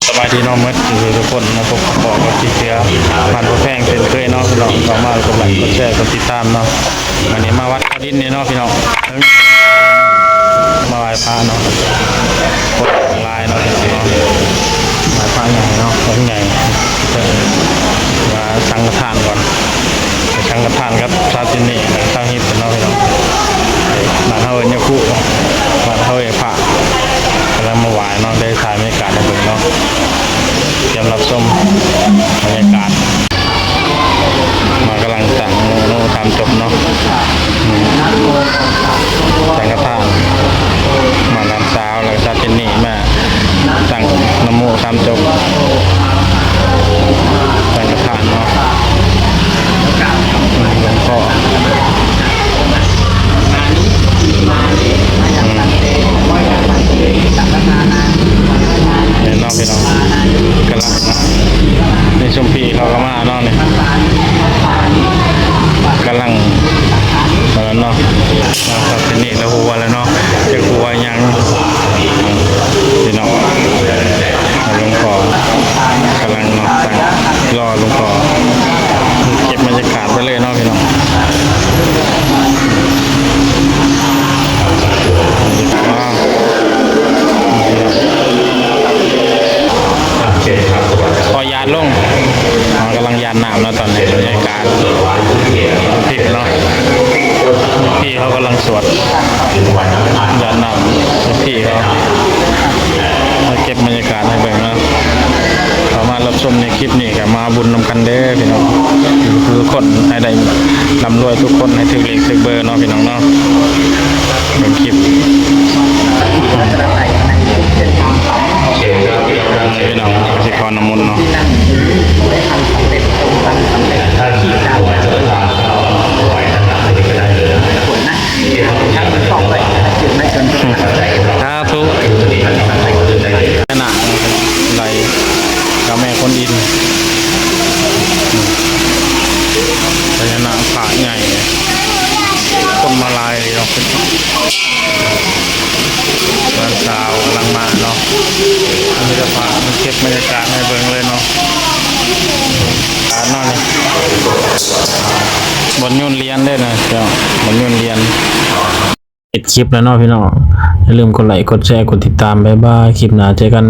ສະບາຍດີເນາະ ໝົດທຸກໆຄົນ ມາພົບມາພໍ້ກັບທີ່ເຊຍ ບ້ານບໍ່ແພງເຊັ່ນເຄີຍເນາະພີ່ນ້ອງ. ເຂົ້າມາກົດໄລກົດແຊກົດຕິດຕາມເນາະ. ມື້ນີ້ມາວັດເຂົາດິນນີ້ເນາະພີ່ນ້ອງ ມາໄຫວ້ພະເນາະ. ຄົນຫຼາຍເນາະພີ່ນ້ອງ ໄຫວ້ພະໃຫຍ່ເນາະ ອົງໃຫຍ່. ມາສັງຄະທານກ່ອນ ໄປສັງຄະທານກັບຊາວເຈນນີ້ ຊາວຮິດເນາະພີ່ນ້ອງ. ບ້ານເຮົາເອີ້ນຍາຄູ ບ້ານເຮົາເອີ້ນພະ. ກຳລັງມາໄຫວ້ເນາະ ໄດ້ຖ່າຍບັນຍາກາດໃຫ້ເບິ່ງເນາະ ຕຽມຮັບຊົມບັນຍາກາດ. ມາກຳລັງຕັ້ງອະນຸໂມທາມຈົບເນາະ ອືມ ສັງຄະທານ ມາຫຼານສາວ ແລ້ວກໍຊາວເຈນນີ້ມາຕັ້ງອະນຸໂມທາມຈົບ ສັງຄະທານເນາະ. ອືມ ຫຼວງພໍ່ ອືມ ແມ່ນເນາະພີ່ນ້ອງ ກຳລັງເນາະ ນີ້ຊຸມພີ່ເຂົາກໍມາເນາະ ນີ້ກຳລັງ ເອີ ເນາະ ເນາະ ທີນີ້ລາວຫົວແລ້ວເນາະ ຈັກຫົວຫຍັງ ພີ່ນ້ອງ. ຫຼວງພໍ່ກຳລັງເນາະ ຕັ້ງລໍຫຼວງພໍ່ ເກັບບັນຍາກາດໄປເລີຍເນາະພີ່ນ້ອງ. ຂໍຢາດລົງ ເຮົາກຳລັງຢາດນ້ຳເນາະ ຕອນນີ້ບັນຍາກາດພິດເນາະ ພີ່ເຂົາກຳລັງສວດ ຢາດນ້ຳ ພີ່ເຂົາມາເກັບບັນຍາກາດໃຫ້ເບິ່ງເນາະ. ເຂົ້າມາຮັບຊົມໃນຄລິບນີ້ກໍມາບຸນນຳກັນເດີພີ່ນ້ອງ ທຸກຄົນໃຫ້ໄດ້ລ່ຳລວຍ ທຸກຄົນໃຫ້ຖືກເລກຖືກເບີເນາະພີ່ນ້ອງເນາະ. ເບິ່ງຄລິບ ພີ່ນ້ອງ ກະສິຂໍນ້ຳມົນເນາະ. ສາທຸ ນະ ໄຫຼກັບແມ່ຄົນອິນ ພະຍານາກພະໃຫຍ່ ຄົນມາຫຼາຍເນາະ. ຫຼານສາວກຳລັງມາເນາະ ມີແຕ່ພະມາເກັບບັນຍາກາດໃຫ້ເບິ່ງເລີຍເນາະ. ອ່າ ເນາະ ນີ້ ບ່ອນໂຍນຫຼຽນເດ້ນະເຈົ້າ ບ່ອນໂຍນຫຼຽນ. ປິດຄລິບແລ້ວເນາະພີ່ນ້ອງ ຢ່າລືມກົດໄລ ກົດແຊ ກົດຕິດຕາມ. ບາຍບາຍ ຄລິບໜ້າເຈີກັນ.